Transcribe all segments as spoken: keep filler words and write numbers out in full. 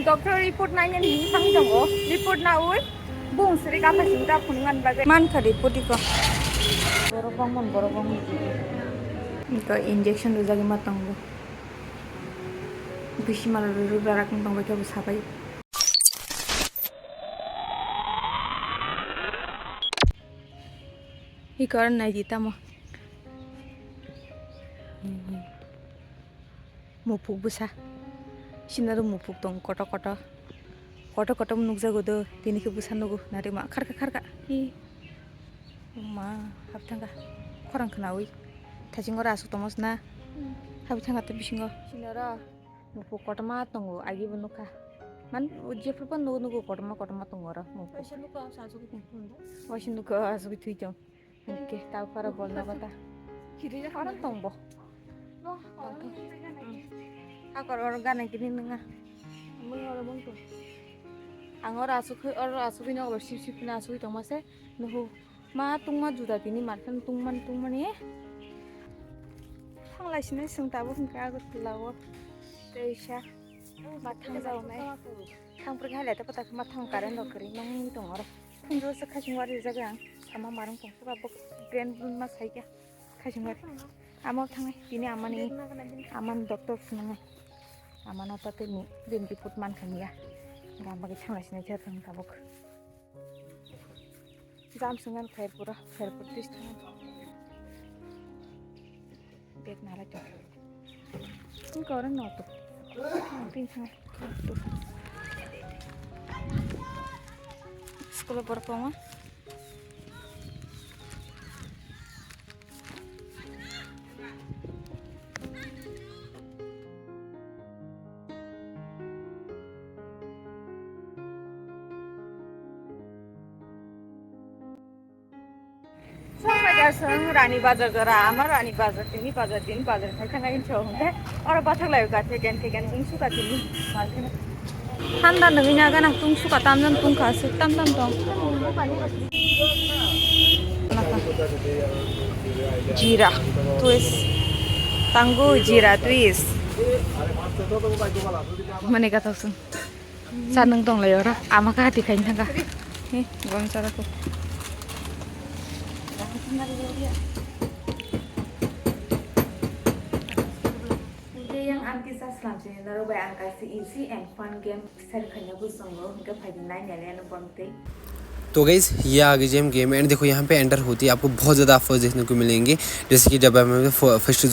Doctor report nainani hinwi thangwi tongo. Report naui bung siri kapha singta phunuknani bagwi. Mankha report iko. Borok bangmani, borok bangmani. Iko injection rijagwi ma tongo. Bisi mala rwrwk rarak wng tongbai khe bo sabai. Iko aro naidi tamo. Muphuk bwsa. Sinaro muphuk tong koto koto. Koto koto nukjago do. Tini khe bwsa nugo. Nari ma kharka kharka. Hi. Ma hapthangka. Khorang khnaui. Thajingo oro aswk tongmos na. Hapthangka tei bisingo. Sinaro muphuk kotorma tongo. Agi bo nukha. Man jephru bo nugo nugo kotorma kotorma tongo oro. Muphuk. Waisa nukha aswk tong. Waisa nukha aswk thui tong. Oke, tau para bolna kota. Kiri ya orang tongbo. Hakor orang gana kini nunga. Ang oro asuk, oro asuk ini oro sip sip na asuk tongma se. Nuhu ma tungma juda tini markan tungman tungmani. Thanglai sini sung tabuk hingke agot lawo. Teisa. Ma thang jao nai. Thang prik hai lai ta patak ma thang karen rok kri nang tong oro. Phunjo se khasing wari rijak ang. Sama marung tong suka bok brand ma sai kya. Khasing wari. Amo thangnai tini amani, amani doctor phunangnai. Amano ta tini din report man khani ya. Gam bagi thanglai sinai cha thang tabuk. Jam sungan khair pura, khair pura tis thang. Bag nalai tong. Wngkha oro noto. Tini thang. School borok kwbangma. Song bai ga song Rani Bazar jora, ama Rani Bazar, tini bazar, tini bazar khai thang in song te. Oro bathak lai ga te ken te ken tung suka tini. Thanda nungwi na gana tung suka tam jam tung kha sik tam tam tong. Jira twist. Tango jira twist. Mane ka thok sung. Cha nung tong lai oro ama ka hati khai thang ka. He, gom cha ko. Yang ang kisa slam sini naro bai ang kaisa easy and fun game share khaina bu songo hingke phaidi nai nai ano bang tei. तो गाइस, ये आ गई जी हम game. And देखो, यहाँ पे एंटर होती है आपको बहुत ज़्यादा ऑफर्स देखने को मिलेंगे। जैसे कि जब आप फर्स्ट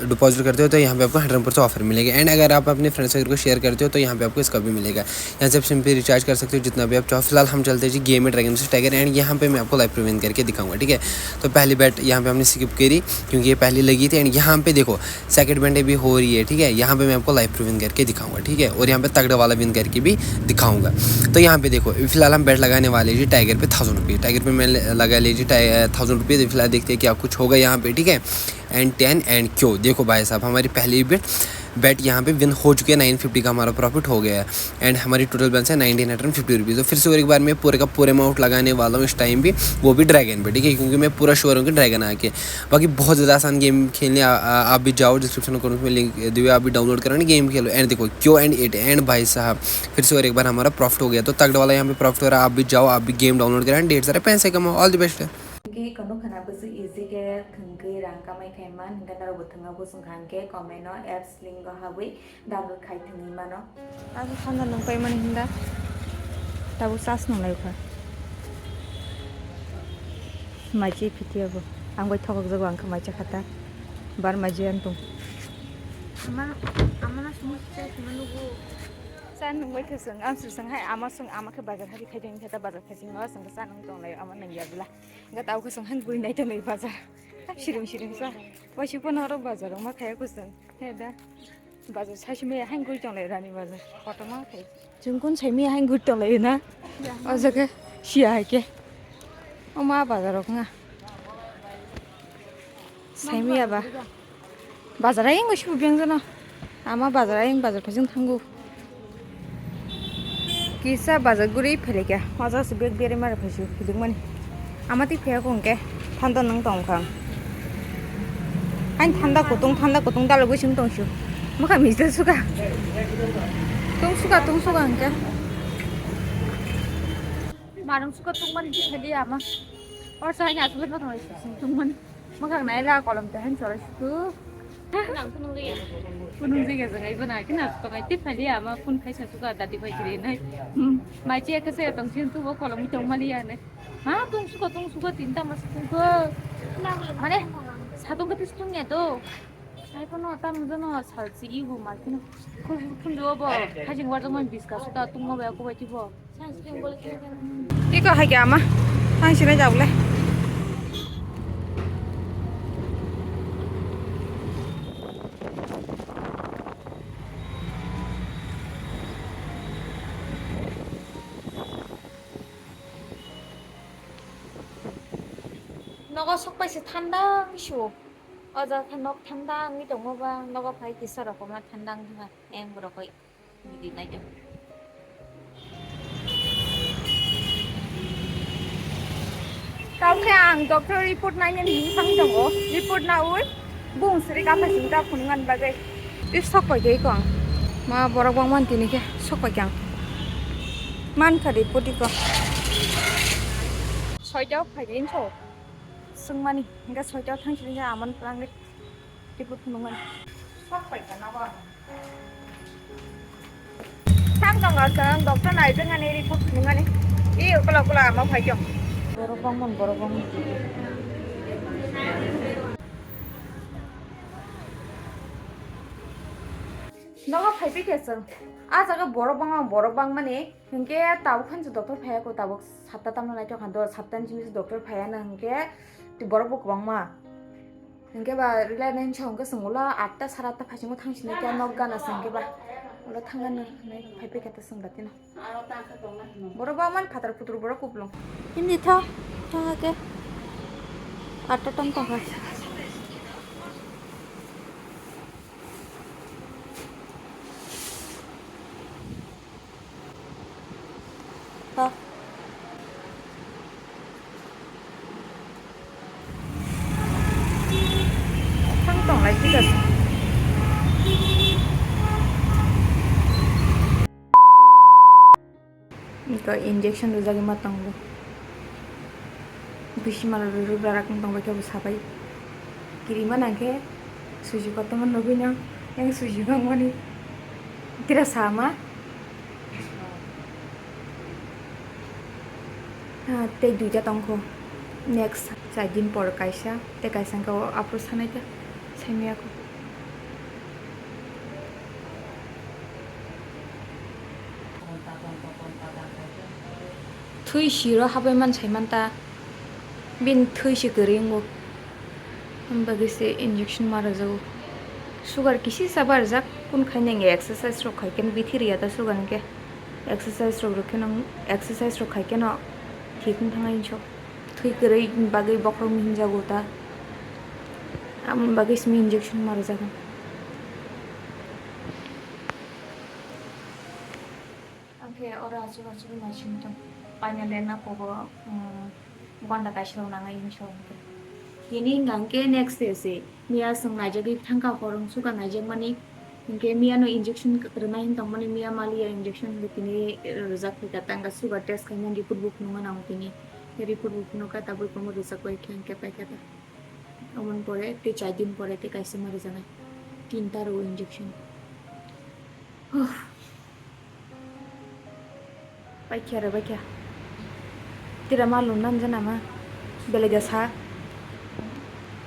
डिपॉजिट करते हो तो यहाँ पे आपको हंड्रेड परसेंट ऑफर मिलेगा। एंड अगर आप अपने फ्रेंड्स सर्कल को शेयर करते हो तो यहाँ पे आपको इसका भी मिलेगा। यहाँ से आप सिंपली रिचार्ज कर सकते हो जितना भी आप चाहो। फिलहाल हम चलते हैं जी गेम में ड्रैगन वर्सेस टाइगर, एंड यहाँ पे मैं आपको लाइव प्रिव्यू करके दिखाऊंगा, ठीक है। तो पहली बेट यहाँ पे हमने स्किप करी क्योंकि ये पहली लगी थी। एंड यहाँ पे देखो, सेकंड बेट भी हो रही है, ठीक है। यहाँ पे मैं आपको लाइव प्रिव्यू करके दिखाऊंगा, ठीक है, और यहाँ पे तगड़े वाला विन करके भी दिखाऊंगा। तो यहाँ पे देखो, फिलहाल हम बेट लगाने वाले जी टाइगर पे थाउजेंड रुपीज़। टाइगर पे मैं लगा लीजिए थाउजेंड रुपीज़। फिलहाल देखते हैं क्या कुछ होगा यहाँ पे, ठीक है। एंड टेन एंड क्यू, देखो भाई साहब, हमारी पहली बेट बेट यहाँ पे विन हो चुकी है। नाइन फिफ्टी का हमारा प्रॉफिट हो गया है। एंड हमारी टोटल बैलेंस है नाइनटीन हंड्रेड फिफ्टी रुपीज़। तो फिर से और एक बार मैं पूरे का पूरे अमाउंट लगाने वाला हूँ इस टाइम भी, वो भी ड्रैगन पे, ठीक है, क्योंकि मैं पूरा श्योर हूँ कि ड्रैगन आके। बाकी बहुत ज़्यादा आसान गेम खेलने आ, आ, आप भी जाओ, डिस्क्रिप्शन में लिंक दिए, आप भी डाउनलोड करो, गेम खेलो। एंड देखो, क्यू एंड एट, एंड भाई साहब, फिर से और एक बार हमारा प्रॉफिट हो गया। तो तगड़ा वाला यहाँ पे प्रॉफिट हो रहा है, आप भी जाओ, आप भी गेम डाउनलोड करो, ढेर सारे पैसे कमाओ। All the best. Hingke kono khana bwswk easy khe khwngwi rang kamai khai man, hingke norok bo thwngna bwswng kha hingke comment o apps link o habwi download khai thwngwi mano. Ang khanda nung paimani hinda tabuk charge nung lai kha. Mai chi phitia bo ang bai thokok jago ang khe mai cha khata bar mai jiyan tung. Ama ama na sumui cha khna nugo. Cha nung bai khe swng ang swng hai ama swng ama khe bazar hari khai jang khe ta bazar khai jang ma swng cha nung tong lai ama nang ya bla. Hingke tau kosong hang guri nai tongo bazar. Siring siring sa. Waisi pono oro bazar wngma kaya kosong. He da. Bazar saisi maya hang guri tongo Rani bazar. Kotorma khai. Chwng kun sai maya hang guri tongo na. O jaga siya hai ke. O ma bazar rok nga. Sai maya ba. Bazar ayang o sibo biyang jano. Ama bazar ayang bazar phai jang thango. Kisa bazar guri phailai kha. Waja se bag beri mara phai su hidung mani. Ama twi phai kong khe thanda nang tong kha. Hain thanda kutung thanda kutung dalo gui sing tong su. Mokha mijil suka. Tungsuka, tungsuka hwnkhe. Manung suka tungmani di thali ama. Or sa ni asli pa thang tungmani. Mwkhang nai la kolom te han chora suku. Kunung jega jega ibo na kina suka ngai ti thali ama kun khai sa suka dati bai kiri nai. Hmm. Mai che ka se tong sin tu bo kolom tong mali ya nai. Ha tungsuka tungsuka tinta mas tungko. Mane satung ka tis tung ya to. Ai kono tam jono salsi ibu ma kino. Kun kun do bo. Hajing warjak man biska suka tungma ba ko ba ti bo. Iko hai khe ama. Thang sinai jabole. Nogo sok pai se thanda wngsu. O jaga nok thanda wngwi tongo ba. Nogo phai kisa rok ma thanda wngkha. Eng borok koi. Tamo khe ang doctor report nainani hinwi thangwi tongo. Report naui bung siri kaphai simi ta phunuknani bagwi. Tei sok pai khe iko ang. Ma borok bangmani tini khe sok pai khe ang. Mankha report iko. Soita o phai khe inso. Swngmani hingkhe soita o thang sini khe amani twlang de. Report phunukmani. Sok pai kha nogo. Thang tong aswk ang doctor nai jengani report phunukmani. I ukula ukula ama phai tong. Borok bangmani, borok bangmani. Nogo phai pai khe chwng. A jaga borok bangma, borok bangmani. Hinkhe tabuk phan se doctor phaiya ko, tabuk satta tamna naitok khan do, satta ni simi se doctor phaiya na hinkhe borok bo kwbangma. Hinkhe ba rila nai chwng khe chwng ulo atta sara atta phaichingma thang sini khe nok gana se hinkhe ba ulo thangna nai phai phai khe ta chwng batino. Borok ba man phatar phutur borok kuplung. Hindi tho thang khe atta tong tong kha. Thang tong lai thik ase. Iko injection rijak ma tongo. Bisi mal rwrwk rarak wng tong bai khe bo sabai. Kirima nang khe suji kotorma nugui no yang suji wngmani tira sama. Ah, tei duita tongkho. Next char din por kaisa, tei kaisa hwnkhe o aphuru sanai khe saimaya kho. Thwi siro habai man sai man ta. Bini thwi se kwrwi wngo. Aboni bagwi se injection ma rwjago. Sugar kisi sa barjak, kun khai nang exercise rok khai khe bithi rwya ta sugar hinkhe. Exercise rok rwkhe nang, exercise rok khai khe no thik wng thang ai hinso. Thwi kwrwi bagwi bokhorok hinjago ta. Aboni bagwi simi injection ma rwjago. Ang khe oro achuk achuk naising tong. Paina lengna pogo, um, gonda kaisa rok nangai hinwi sa hwnkhe. Tini hwnkha hwnkhe next day se. Miya chwng naijagwi thangkha, hor wng sukha naijakmani. Hinkhe miya no injection rwnai hin tongmani, miya maliya injection hinkhe tini rwjak phaikha, tangkha sugar test khaimani report bo phunukma nango tini. Report bo phunukha, tabuk tongma rwjak bai khe hinkhe paikha ta. Aboni pore tei char din pore tei kaisa ma rwjaknai. Tinta rwo injection. Huh. Paikha re paikha. Tira ma lum nam jana ma. Belai da sa.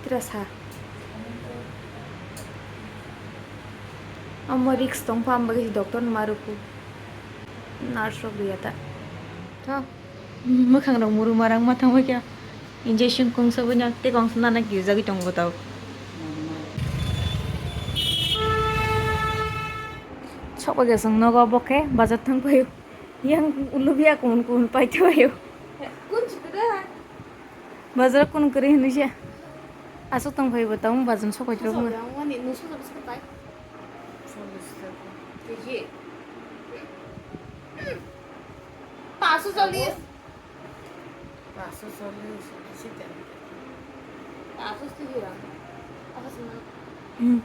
Tira sa. Omo risk tong pha, am bagwi doctor no ma rwkhu. Nurse rok rwya ta. Tho. Mwkhang rok muru marang ma thang kha. Injection kungsa buino tei kungsa nana kirjagwi tongo tao. Sokbaikhe chwng nogo bo khe bazar thang phaio. Yang ulo biya kumun kumun paithai phaio. Bazar kun kwrwi hinwi se. Aswk tong phaibo tamo bazar sokbai tro. Paso challis. Paso challis, bisi da. Paso sih ya. Apa sih? Hmm.